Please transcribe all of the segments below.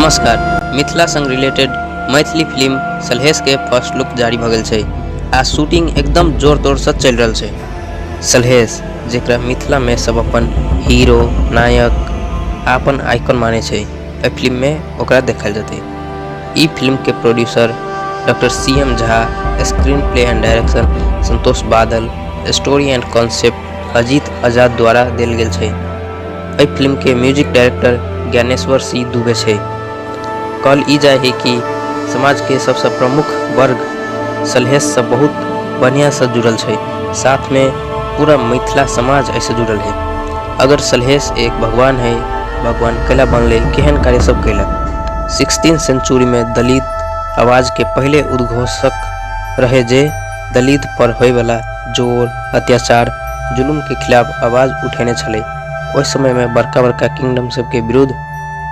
नमस्कार। मिथिला संग related Maithili film Salhesh के फर्स्ट लुक जारी भ गेल छै आ शूटिंग एकदम जोर तोर से चलि रहल छै। सलहेश जेकरा मिथिला में सब अपन हीरो, नायक आ अपन आइकन माने छै, एहि फिल्म में ओकरा देखल जेतै। ई फिल्म के producer doctor C M Jha, screenplay and direction Santosh Badal, story and concept Ajit Azad द्वारा देल गेल छै। एहि फिल्म के म्यूजिक डायरेक्टर ज्ञानेश्वर सिंह दुबे छै। कहल ई जाय है कि समाज के सबसे प्रमुख वर्ग सलहेश से बहुत बढ़िया से जुड़ल छै, साथ में पूरा मिथिला समाज ऐसे जुड़ल है। अगर सलहेश एक भगवान है, भगवान कैला बनले, केहन कार्य सब कैलक। 16 सेंचुरी में दलित आवाज के पहले उद्घोषक रहे जे दलित पर होय वाला जोर, अत्याचार, जुलुम के खिलाफ आवाज उठेने छलै। ओहि समय में बड़का बड़का किंगडम सबके विरुद्ध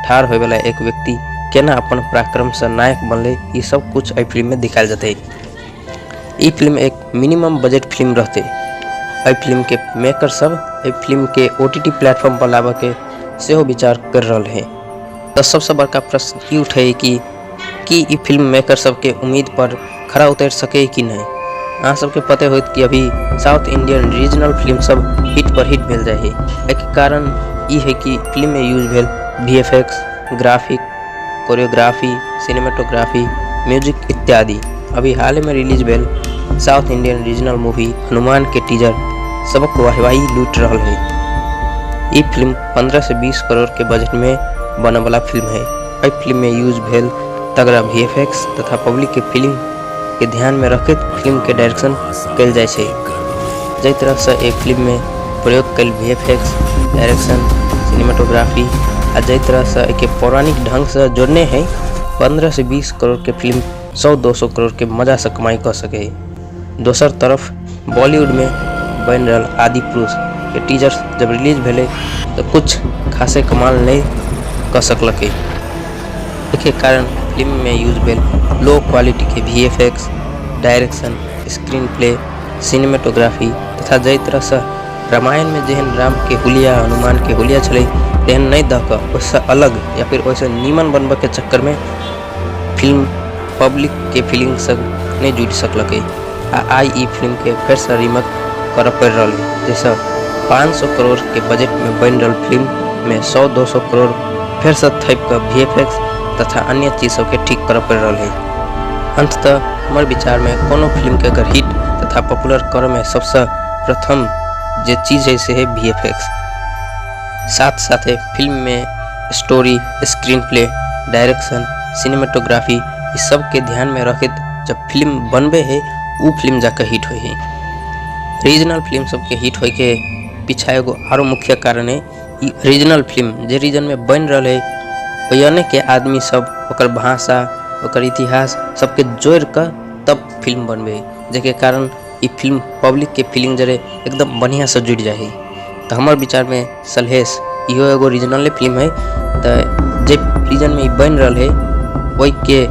ठाढ़ होय वाला एक व्यक्ति केना अपन पराक्रम से नायक बनले, ई सब कुछ एहि फिल्म में दिखायल जतै। ई फिल्म एक मिनिमम बजट फिल्म रहतै। एहि फिल्म के मेकर सब एहि फिल्म के ओटीटी प्लेटफॉर्म पर लाबऽ के सेहो विचार कर रहल है। तऽ सबसँ बड़का प्रश्न ई उठे कि की ई फिल्म मेकर सबके उम्मीद पर खरा उतरि सके कि नहि। अहाँ सबके पते होइत कि अभी साउथ इंडियन रीजनल फिल्म सब हिट पर हिट भेल जाइ है। एहिके कारण ई है कि फिल्म में यूज भेल VFX, graphic, choreography, cinematography, music इत्यादि। अभी हाल में रिलीज भेल south Indian regional movie Hanuman के टीजर सबक वाहवाही लूट रहल है। ई फिल्म 15 से 20 करोड़ के बजट में बनय वाला फिल्म है। एहि फिल्म में यूज भेल तगड़ा VFX तथा पब्लिक के फीलिंग के ध्यान में रखैत फिल्म के डायरेक्शन कयल जाइ छै। जाहि तरह से एहि फिल्म में प्रयोग कयल VFX, direction, cinematography आ जाहि तरह से एहिके पौराणिक ढंग से जोड़ने है, 15 से 20 करोड़ के फिल्म 100-200 करोड़ के मजा से कमाई कऽ सके है। दोसर तरफ बॉलीवुड में बनि रहल आदि पुरुष के टीजर जब रिलीज भेलै तऽ कुछ खासे कमाल नहि कऽ सकलकै। एहिके कारण फिल्म में यूज भेल लो क्वालिटी के VFX, direction, screen play, cinematography तथा जाहि तरह से रामायण में जेहन राम के हुलिया, हनुमान के हुलिया छलै तेहन नहि दऽ कऽ ओहिसँ अलग या फिर ओहिसँ नीमन बनबऽ के चक्कर में फिल्म पब्लिक के फीलिंग से नहि जुड़ि सकलकै आ आइ ई फिल्म के फेरसँ रीमेक करऽ पड़ि रहल है, जाहिसँ 500 करोड़ के बजट में बनि रहल फिल्म में 100-200 करोड़ फेरसँ थपि कऽ VFX तथा अन्य चीज सबके ठीक करऽ पड़ि रहल है। अंततः हमर विचार में कोनो फिल्म के अगर हिट तथा पॉपुलर करऽ में सबसँ प्रथम जे चीज है से है VFX। साथ साथे फिल्म में story, screenplay, direction, cinematography ई सबके ध्यान में रखैत जब फिल्म बनबे है उ फिल्म जाके हिट होइ है। रीजनल फिल्म सबके हिट होय के पीछा एगो आरो मुख्य कारण है, ई रीजनल फिल्म जे रीजन में बनि रहल है ओहिने के आदमी सब ओकर भाषा, ओकर इतिहास सबके जोड़ि कऽ तब फिल्म बनबे है, जाहिके कारण ई फिल्म पब्लिक के फीलिंग जरे एकदम बढ़िया से जुड़ि जाइ है। तऽ हमर विचार में सलहेश इहो एगो रीजनले फिल्म है, तऽ जे रीजन में ई बनि रहल है ओहिके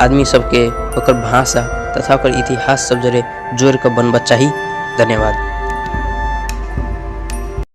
आदमी सबके ओकर भाषा तथा ओकर इतिहास सब जरे जोड़ि कऽ बनबऽ चाही। धन्यवाद।